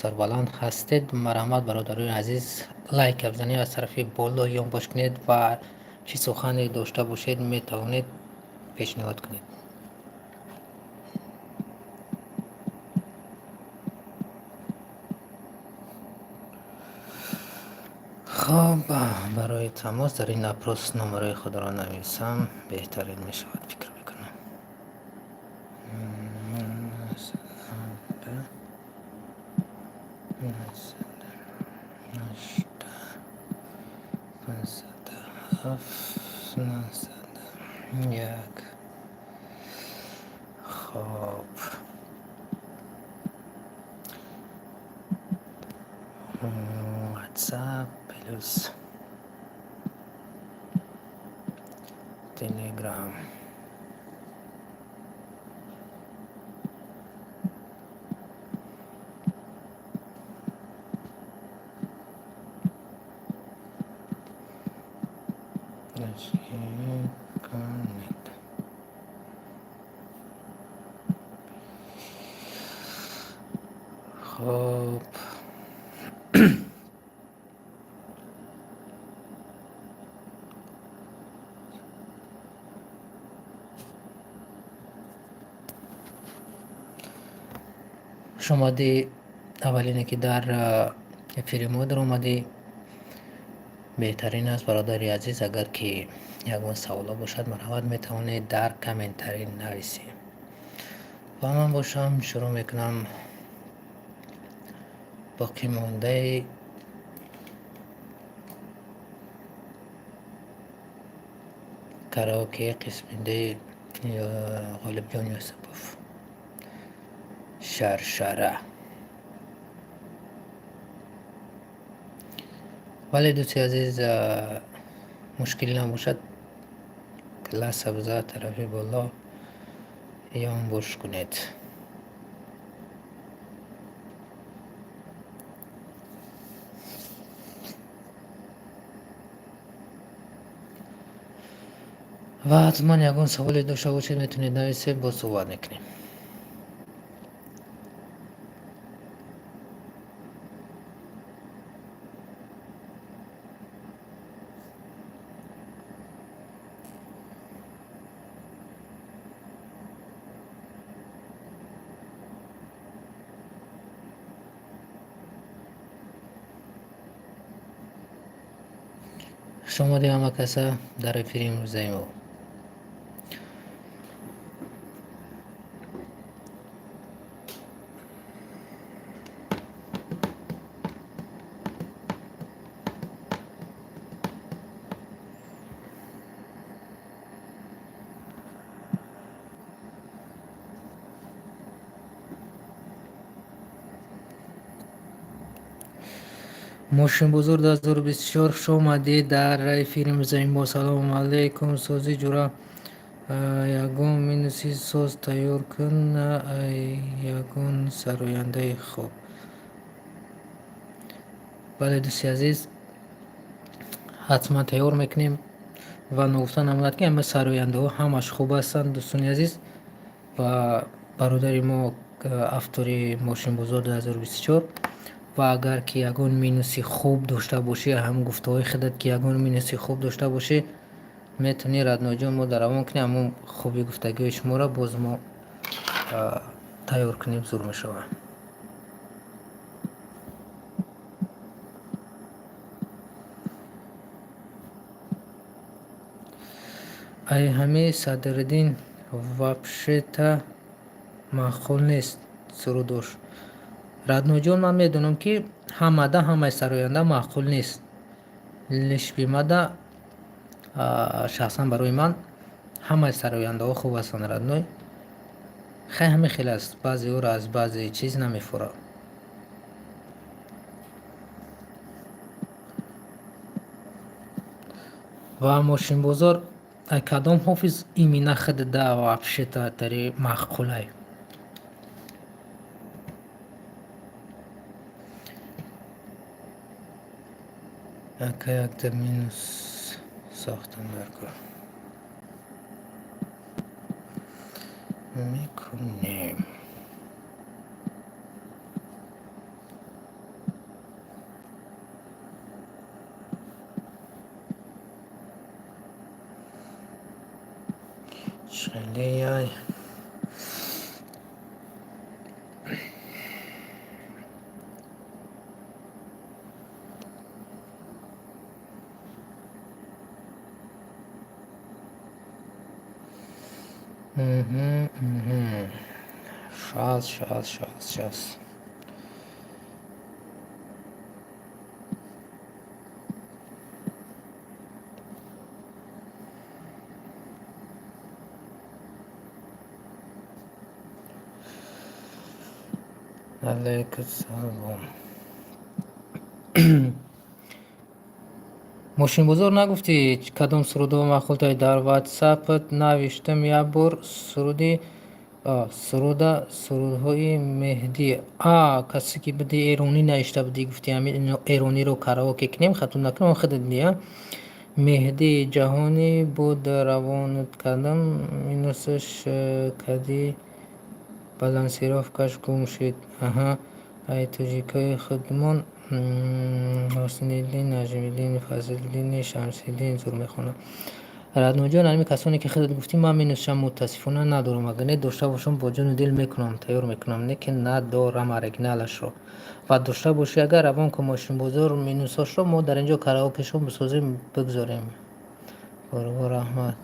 Сарбаланд ҳастед. Марҳамат, бародарони азиз, лайк бизанед, аз тарафи боло ёнбош кунед ва чӣ сухане дошта бошед, метавонед пешниҳод кунед. Хоб, барои тамос дар ин опрос номерои худро нависам, беҳтарин мешавад, фикр мекунам. 8, 907, 901. Хоб, WhatsApp плюс Telegram. Connect. Хоб, хушомадӣ, аввалине ки дар эфири мо даромадӣ. Беҳтарин аст, бародари азиз, агар ки ягон саволо бошад, марҳамат, метавонед дар комментарий нависӣ. Ва ман бошам, шурӯъ мекунам боқимондаи караоке қисми д, Ғолибҷон Юсупов, «Шаршара». Вале, дӯсти азиз, мушкилӣ набошад, класса биза, тарафи боло ёнбош кунед. Ва ҳатман ягон саволе дошта бошед, метавонед нависед, боз суҳбат мекунем. Хушомадӣ, ҳама каса, дар эфири имрӯзаи мо. Мошинбозор 2024, хуш омадӣ дар эфири имрӯзаи мо. Салому алейкум, созӣ, ҷура, ягон минуси соз тайёр кун, ягон сарояндаи хуб. Бале, дӯсти азиз, ҳатман тайёр мекунем. Ва ногуфта намонад, ки ҳама сарояндаҳо ҳамаш хуб ҳастанд, дӯстони азиз. Ва бародари мо, автори «Мошинбозор 2024», ва агар ки ягон минуси хуб дошта бошӣ, ҳамн гуфтаҳои худат ки ягон минуси хуб дошта бошӣ, метавонӣ, родной ҷон, мо даравон кунем. Ҳамон хуби гуфтагиҳои шуморо боз мо тайёр кунем, зур мешавад. Ай ҳами Садриддин вообще-то маъқул нест сурудош. Родной ҷон, ман медонам, ки ҳамада, ҳамаи сароянда маъқул нест. Лишь бы шахсан барои ман ҳамаи сарояндаҳо хуб ҳастанд, родной. Хай, ҳамин хел аст, баъзеҳоро аз баъзе чиз намефурад. Ва «Мошинбозор», кадом ҳофиз именно худда вообще-то тари маъқулай? Ака, якта минус сохтан дар кор мекунем. Хеле Щас, щас, щас, щас. Алейкум. Мошинбозор, нагуфтӣ, кадом сурудҳо маъқултай? Дар ватсапат навиштам як бор суруди суруда, сурудҳои Меҳдӣ. А касе ки буди, эронӣ навишта будӣ, гуфти ҳамин эрониро караоке кунем, хато накунам, худат будӣ, а? Меҳдӣ ҷаҳонӣ буд, равонат кардам, минусаш кади, балансировкаш гум шуд. Аҳа, ай тоҷикои худмон Ҳусниддин, Наҷмиддин, Фазлиддини Шамсиддин зур мехонад. Радноҷон, ҳамин касоне ки худат гуфтӣ, ман минусшам мутаассифона надорам. Агар не дошта бошам, бо ҷону дил мекунам, тайёр мекунам, не ки надорам оригиналашро. Ва дошта бошӣ агар, равон кун, мошинбозор, минусҳошро мо дар инҷо караокешо бисозем, бигзорем. Борво раҳмат.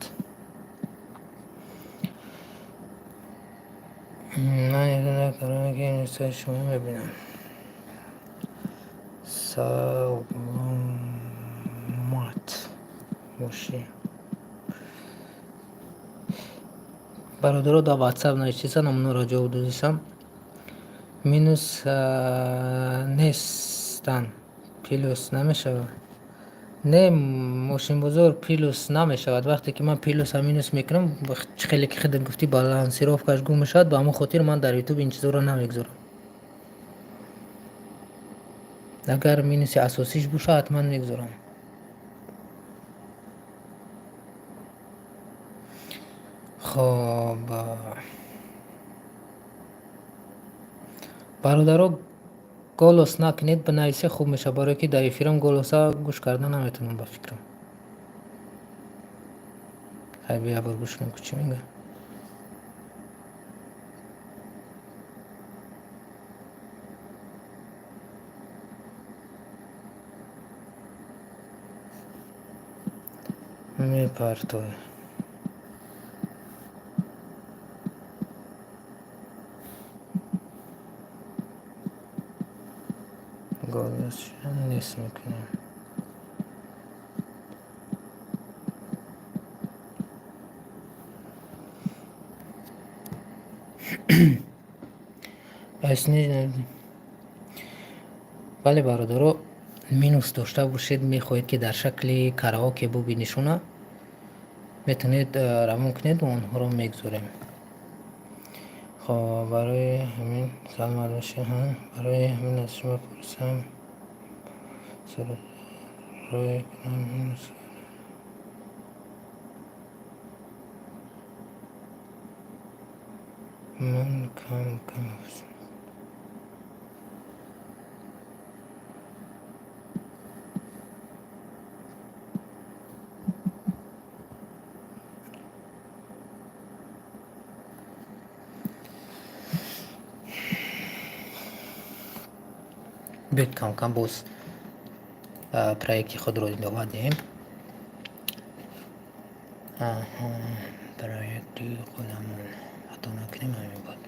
Ман караоке минусҳои шумо мебинам. Саломат бошӣ. Бародаро дар ватсап навиштисан, ҳамонро ҷавоб додисам. Минус нестан, плюс намешавад. Не, мошинбозор, плюс намешавад. Вақте ки ман плюса минус мекунам, чӣ хеле ки худат гуфтӣ, балансировкаш гум мешавад. Ба ҳамон хотир ман дар ютуб ин чизҳоро намегузорам. Агар минуси асосиш бошад, ҳатман мегузорам. Хоб, бародаро, голос накунед, бинависе, хуб мешавад, барое ки дар эфирам голоса гӯш карда наметавонам, ба фикрам. Хай, бия, бор гӯш кунем, чӣ мегӯяд. Мепартой. Голосша нест мекунем. Бале, бародаро, минус дошта бошед, мехоҳед, ки дар шакли караоке бубинишона, метавонед равон кунед, онҳоро мегузорем. Хоб, барои ҳамин саломат бошед. Барои ҳамин аз шумо пурсам, рой кунам минус. Ман кам кам. Биёед, кам-кам боз проекти худро идома диҳем. Проекти худамон, хато накунем, ҳамин буд.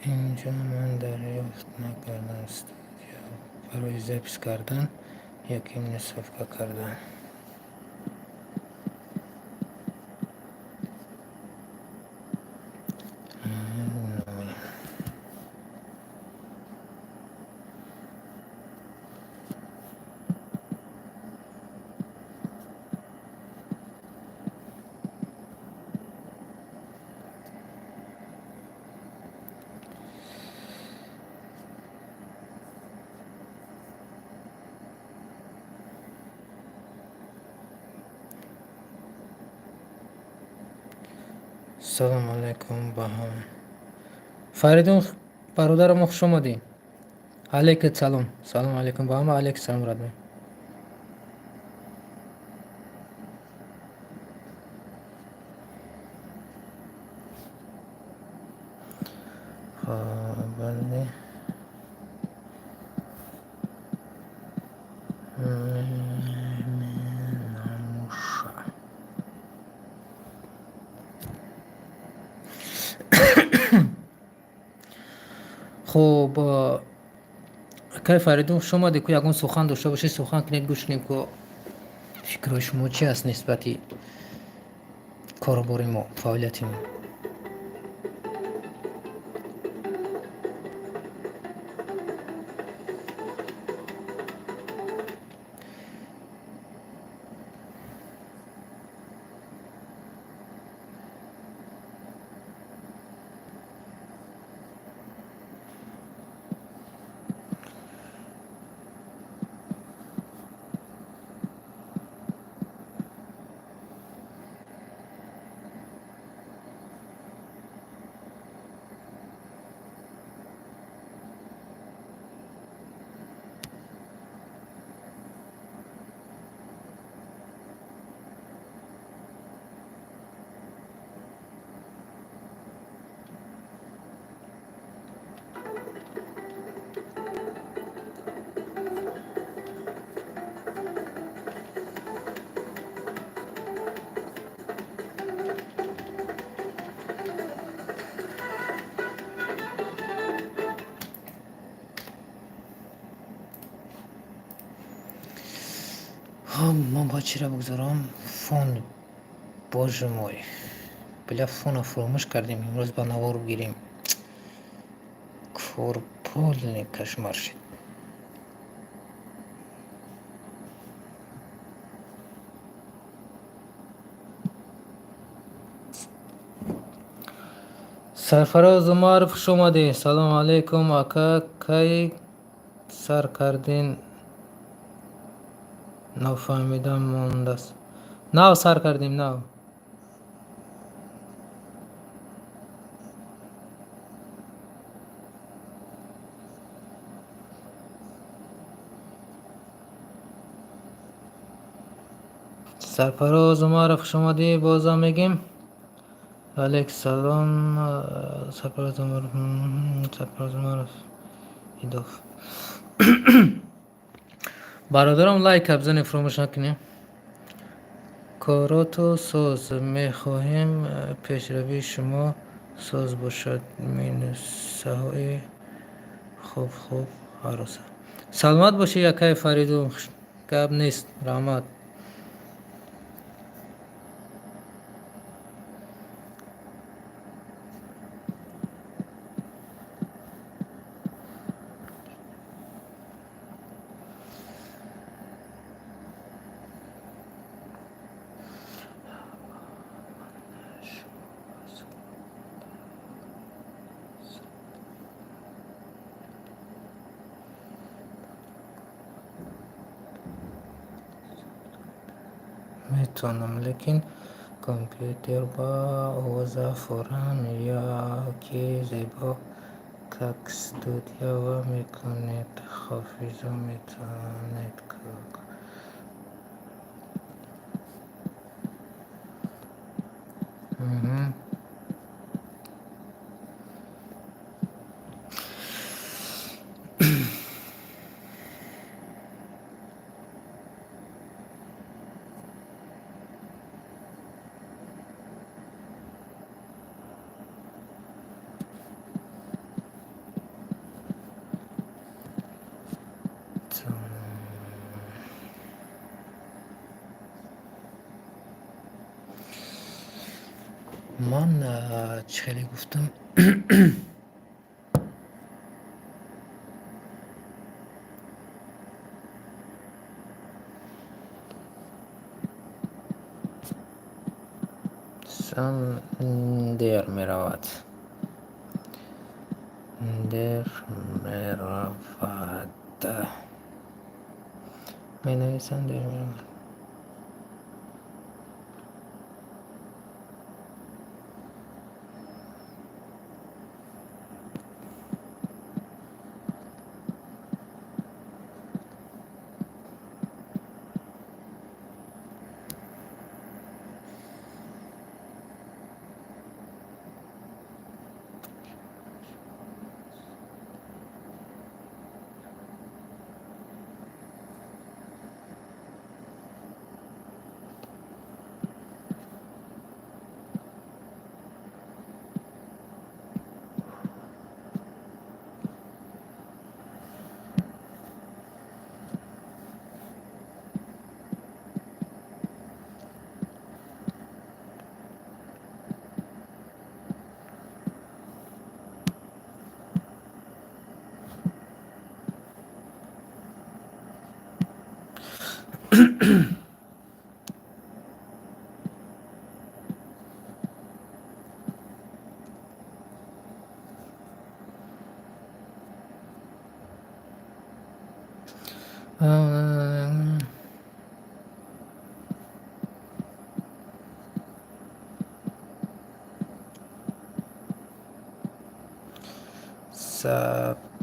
Инҷо ман дарёфт накардам студия барои запись кардан ёки минусовка кардан. Салому алайкум ба ҳама. Фаридун бародарамо, хуш омадӣ. Алейкум салом. Салому алайкум ба ҳама. Алейкум салом, родной. Бале. Менамуша. Хуб, акай Фаридун, хуш омадӣ. Ку ягон сухан дошта бошед, сухан кунед, гӯш кунем, ку фикрҳои шумо чи аст нисбати корубори мо, фаъолияти мо. Ман бояд чиро бигзорам? Фон, боже мой. Бля, фона фуромӯш кардем, имрӯз ба навор бигирем. Кор полный кошмар шид. Сарфароз Умаров, хуш омадӣ. Салому алайкум, ака, кай сар кардин? Нофаҳмида мондааст. Нав сар кардем, нав. Сарфароз Умаров, хуш омадӣ, бозам мегем. Алейкум салом, Сарфароз Умаров, Сарфароз Умаров. Идоф. Бародарам, лайк бизанед, фуромӯш накунед. Корото соз, мехоҳем пешравии шумо соз бошад. Минусаҳои хуб хуб ҳаррӯза. Саломат бошӣ, акай Фаридун, гап нест, раҳмат. Метавонам, лекин компютер ба овоза форам яке зебо как студия ва мекунед, ҳофизо метавонед. Ман чӣ хеле гуфтам, сам дер меравад, дер меравад, менависам, дер меравад. Сакуна.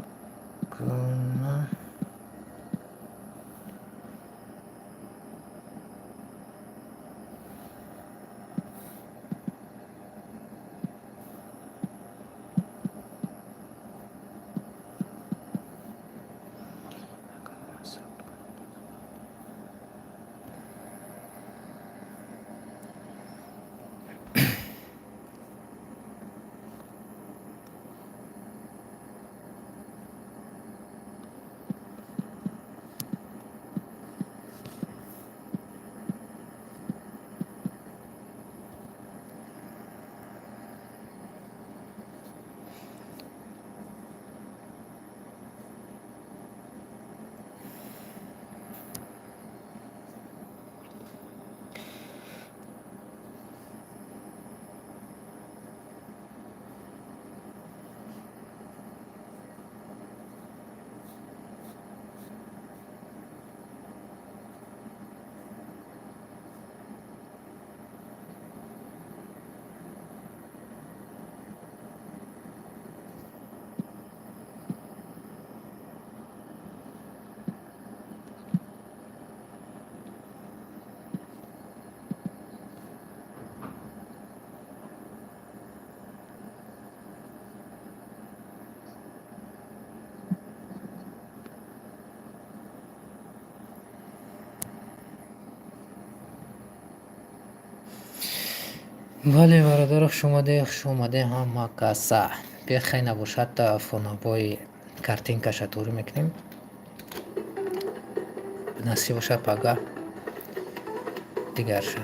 Бале, бародаро, хушомаде, хушомаде ҳама каса. Бехай набошад, фонобои картинкаша тур мекунем. Насиб бошад, пага дигарша.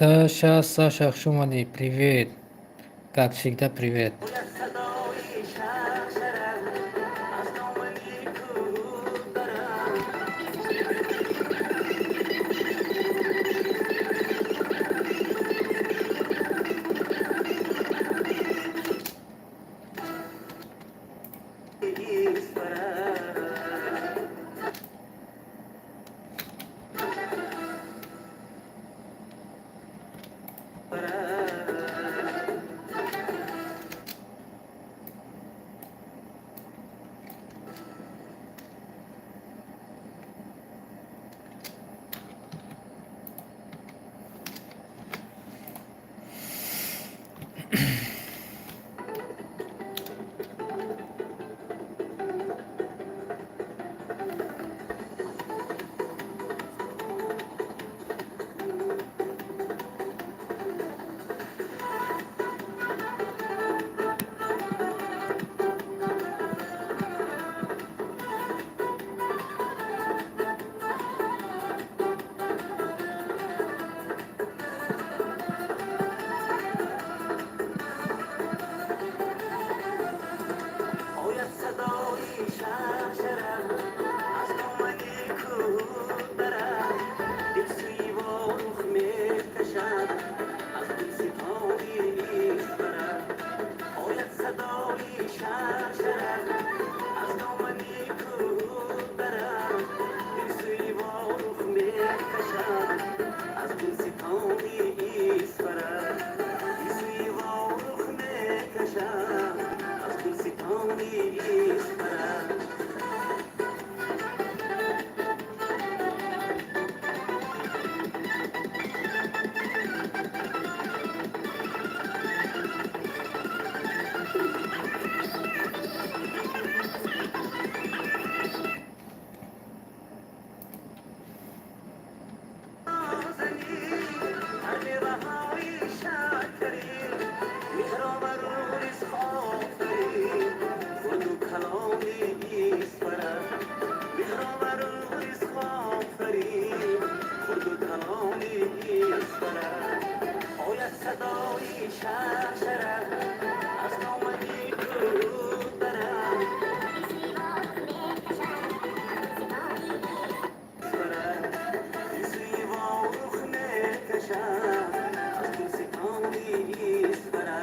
Саша, Саша, хуш омадӣ, привет, как всегда, привет. Ояд садои шаршара аз домани кӯҳу дара. Исфара. Ояд садои шаршара аз домани кӯҳу дара, дил сӯи Ворух мекашад аз гулистони Исфара. Ояд садои шаршара аз домани кӯҳу дара, дил сӯи Ворух мекашад аз гулистони Исфара, дил сӯи Ворух мекашад аз гулистони Исфара. Нозанин, ҳар меваҳои шакарин, меҳровару ризқофарин, хурду калони Исфара, меҳровару ризқофарин, хурду калони Исфара. Ояд садои шаршара аз домани кӯҳу дара, Исфара, дил сӯи Ворух мекашад аз гулистони Исфара.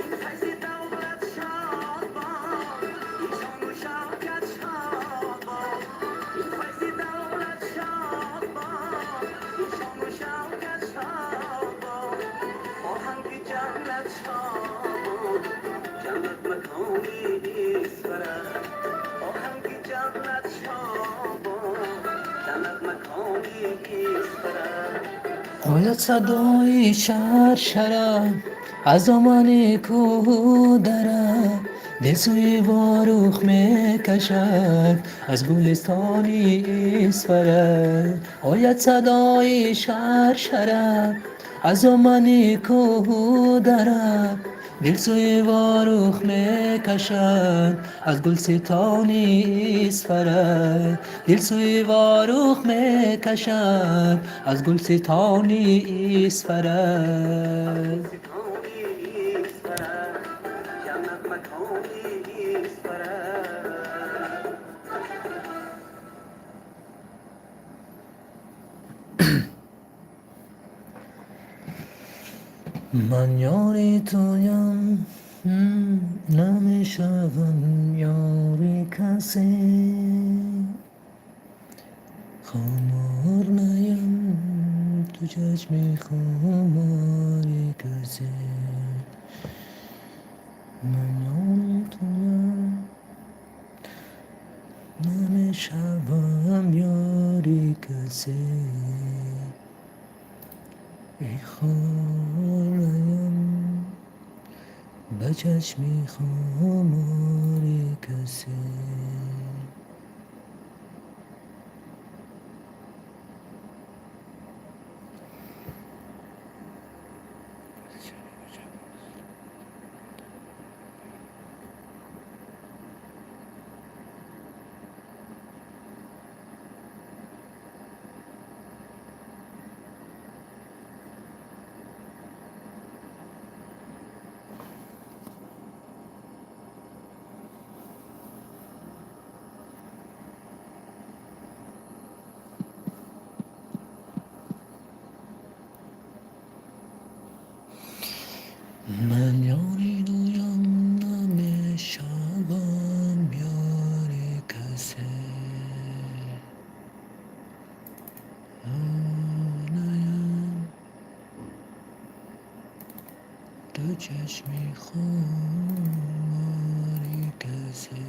Ин файзи давлат шод бод, ин шону шавкат шод бод, ин файзи давлат шод бод, ин шону шавкат шод бод, оҳанги ҷаннат шод бод, ҷаннат макони Исфара, оҳанги ҷаннат шод бод, ҷаннат макони Исфара. Ояд садои шаршара аз домани кӯҳу дара, дил сӯи Ворух мекашад аз гулистони Исфара. Ояд садои шаршара аз домани кӯҳу дара, дил сӯи Ворух мекашад аз гулистони Исфара, дил сӯи Ворух мекашад аз гулистони Исфара. Аз гулистони Исфара, ҷаннат макони Исфара. Ман ёри туям, намешавам ёри касе, хумор наям ту чашми хумори касе. Ман ёри туям, намешавам ёри касе, хор наям ба чашми хумори касе. Ман ёри дуям, намешавам ёри касе. Онаям, ду чашми хумори касе.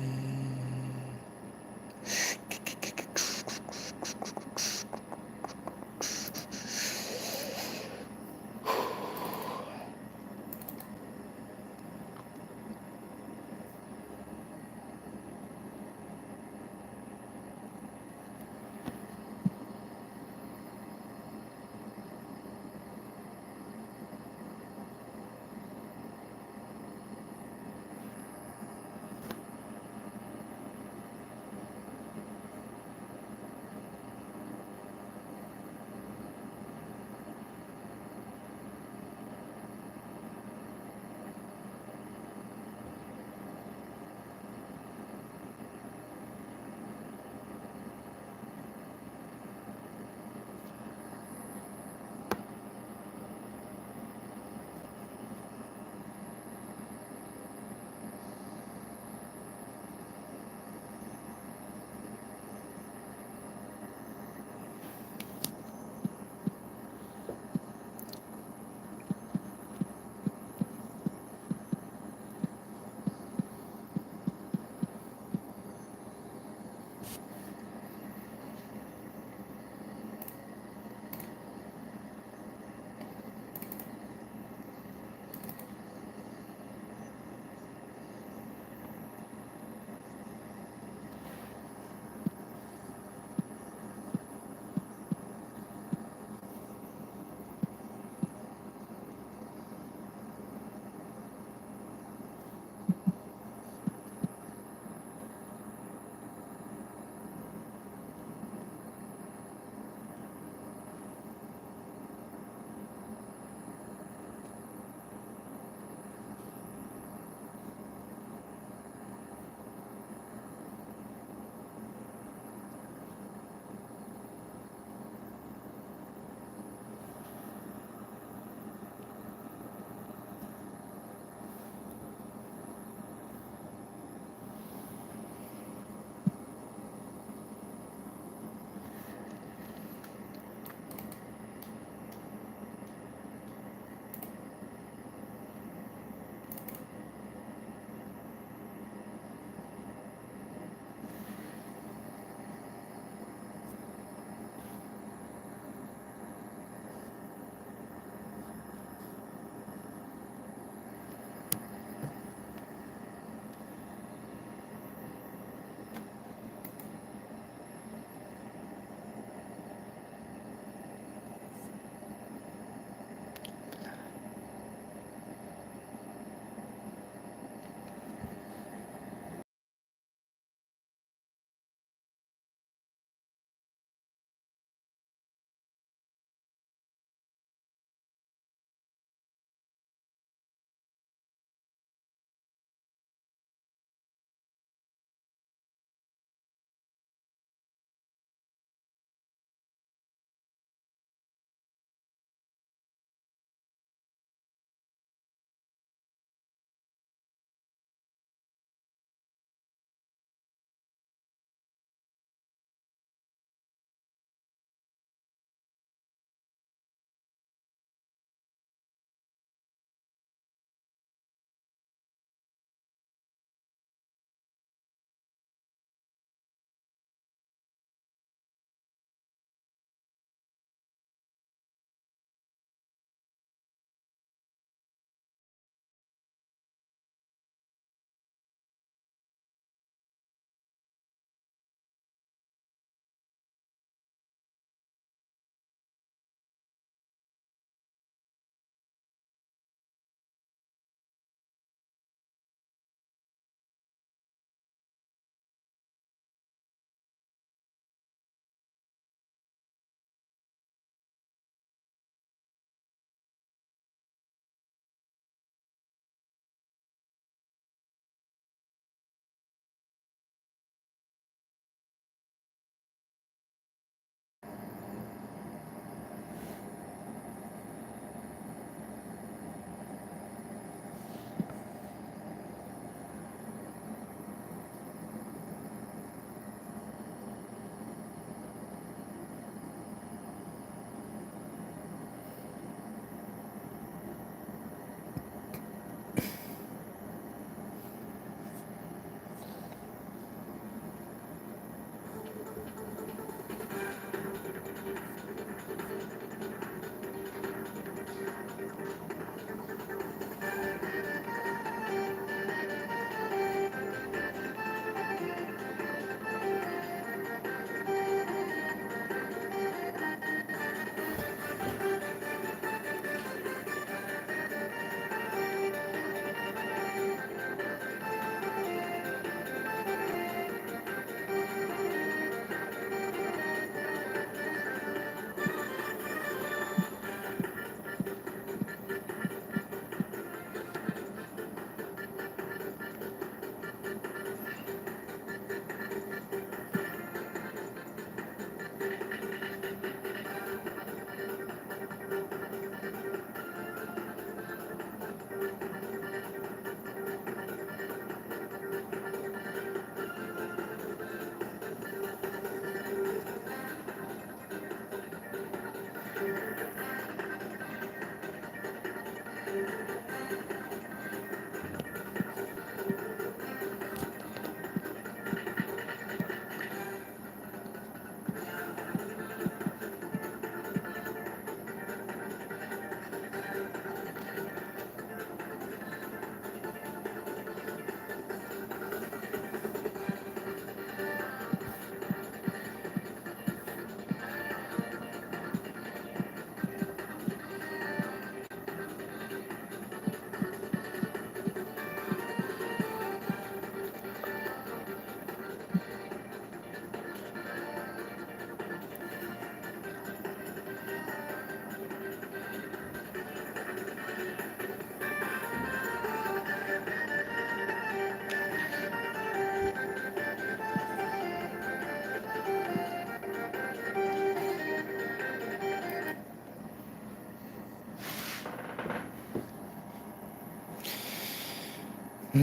Ба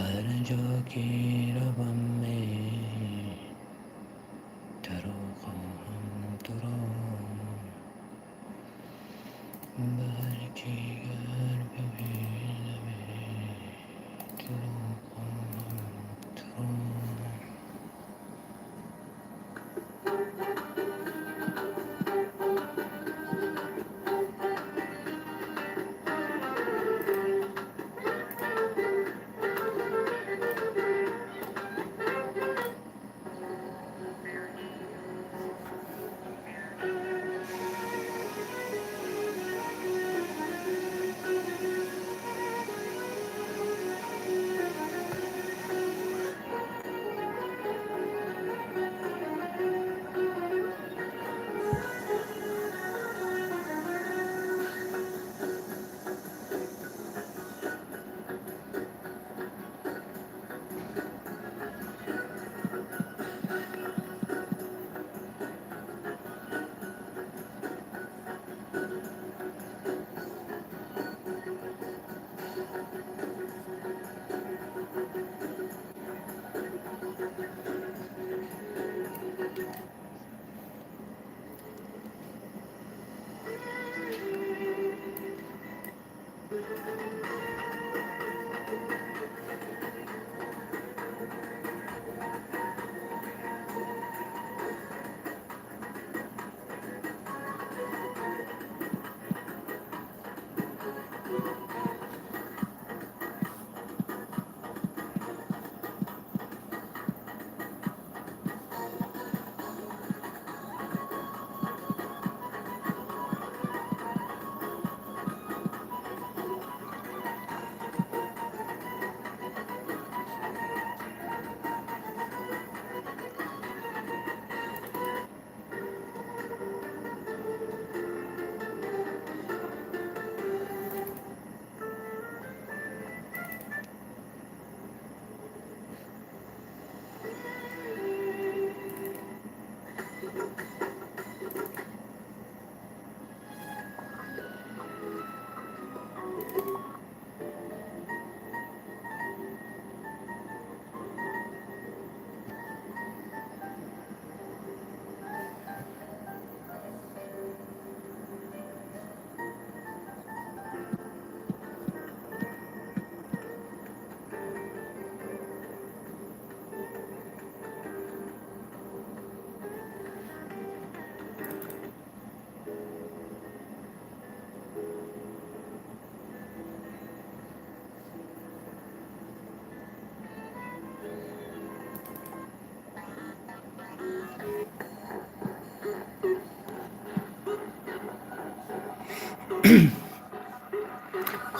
ҳар ҷо ки равам туро хоҳам, туро, ба ҳар чӣ гар бибинам, туро хоҳам, туро.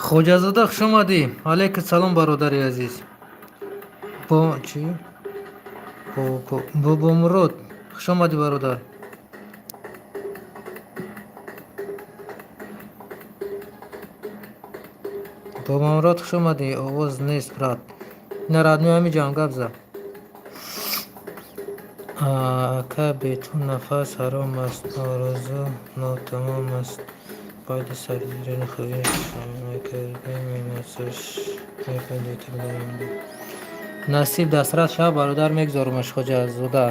Хоҷазода, хушомадӣ. Алайкум салом, бародари азиз. Бо чӣ? Бобомурод, хушомадӣ, бародар. Бобомурод, хушомадӣ. Овоз нест, брат. Ина родной, ҳамиҷам гап зад. Ака, бе ту нафас ҳаром аст, орзу нотамом аст. Баъди сардидани хоҳиш мекардем. Насиб дастрас шава, бародар, мегзорумаш, Хоҷазода.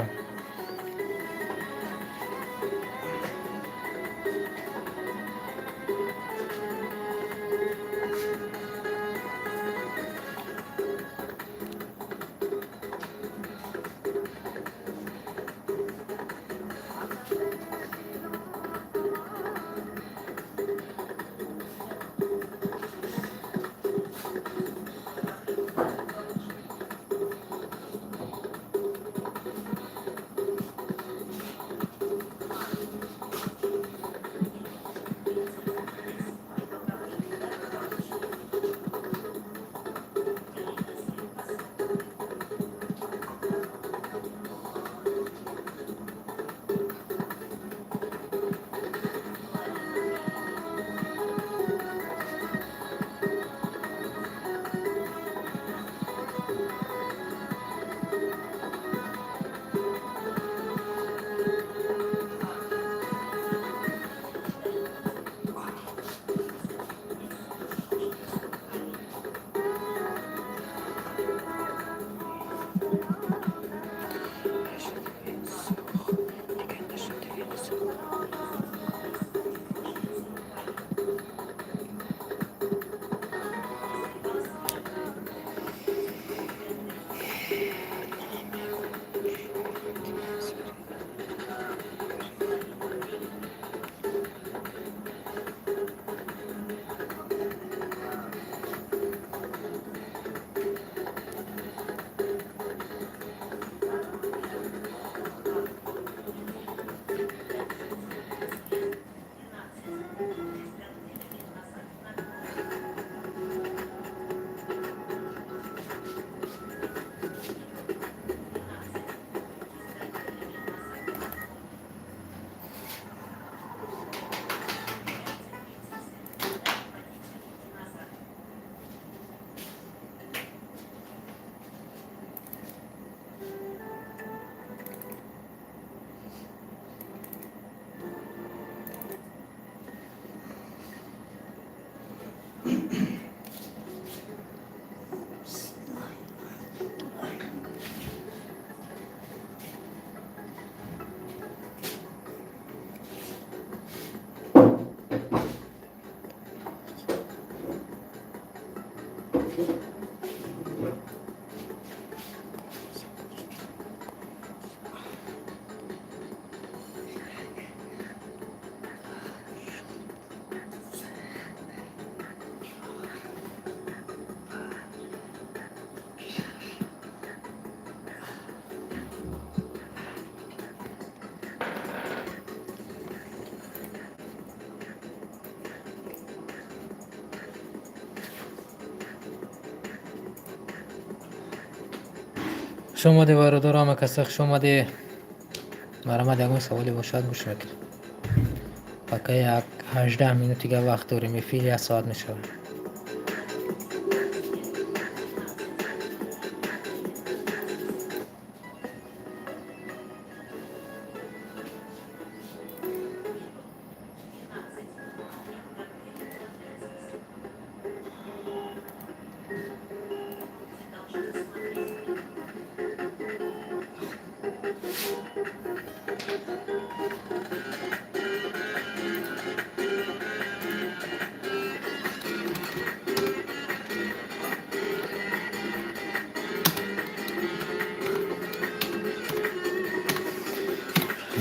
Хуш омадед, бародар, ҳама каса хуш омадед. Марҳамат, ягон саволе бошад, гӯш мекунем. Пока як 18 минут дига вақт дорем, эфир як соат мешавад.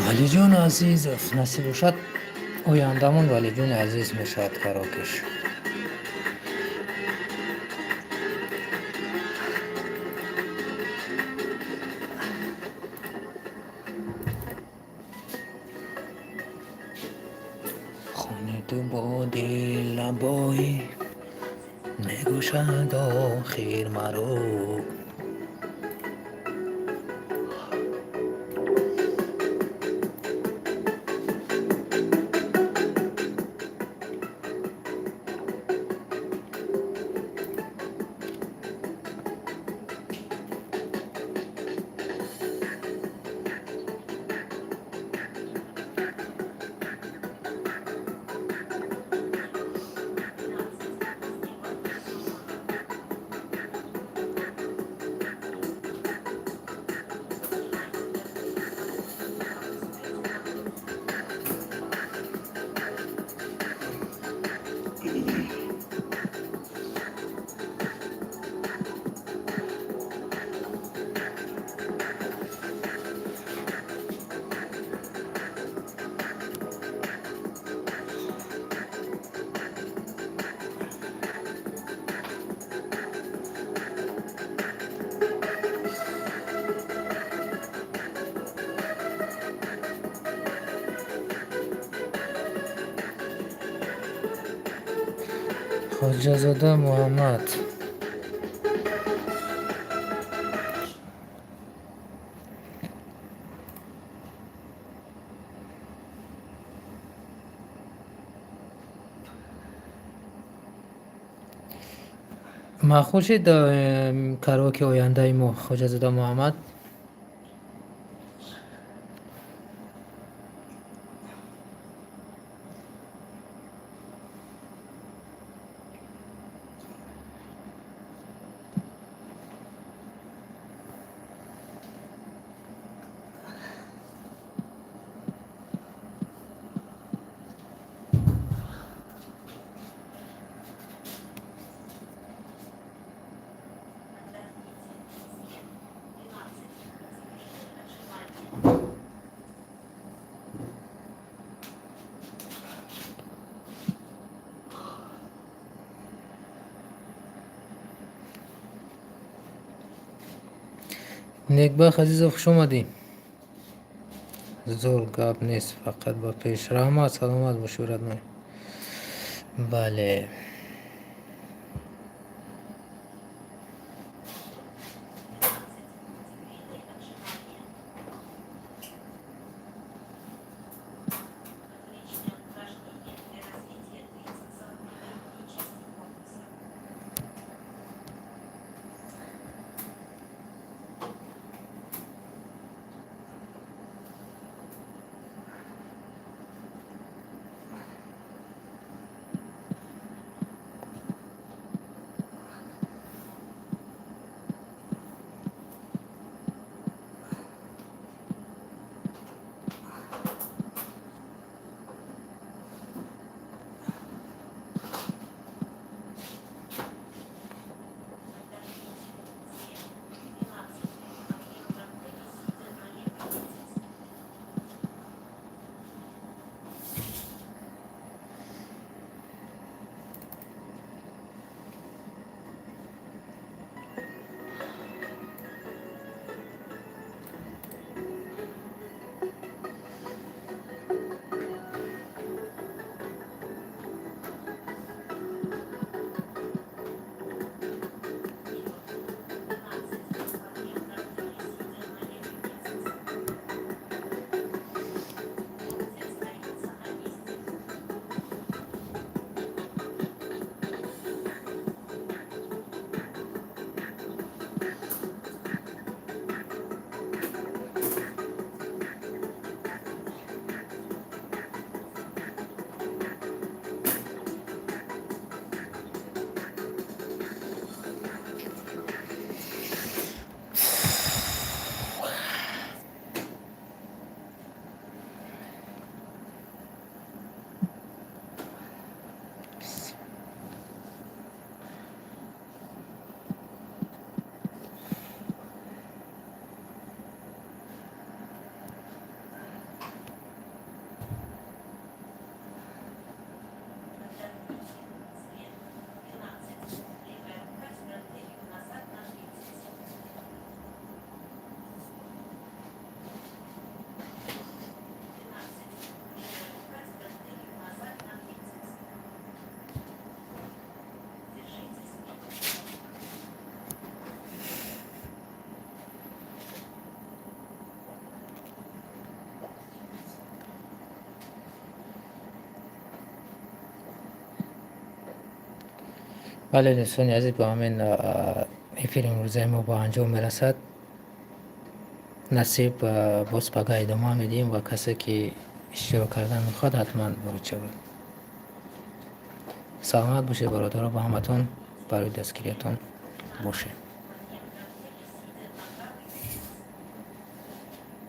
Валиҷон Азизов, насиб бошад, ояндамон Валиҷони Азиз мешавад караокеш. Хони ту бо дилрабоӣ мегӯшад охир маро. Хоҷазода Муҳаммад. Маъқул шид караоке ояндаи мо, Хоҷазода Муҳаммад? Некбахт Азизов, хуш омадӣ. Зур, гап нест, фақат ба пеш. Раҳмат, саломат бошӣ, родной. Бале. Бале, дӯстони азиз, бо ҳамин эфири имрӯзаи мо ба анҷом мерасад. Насиб, боз пага идома медиҳем ва касе, ки иштирок кардан мехоҳад, ҳатман ворид шавад. Саломат бошед, бародаро, ба ҳаматон барои дастгириятон бошед.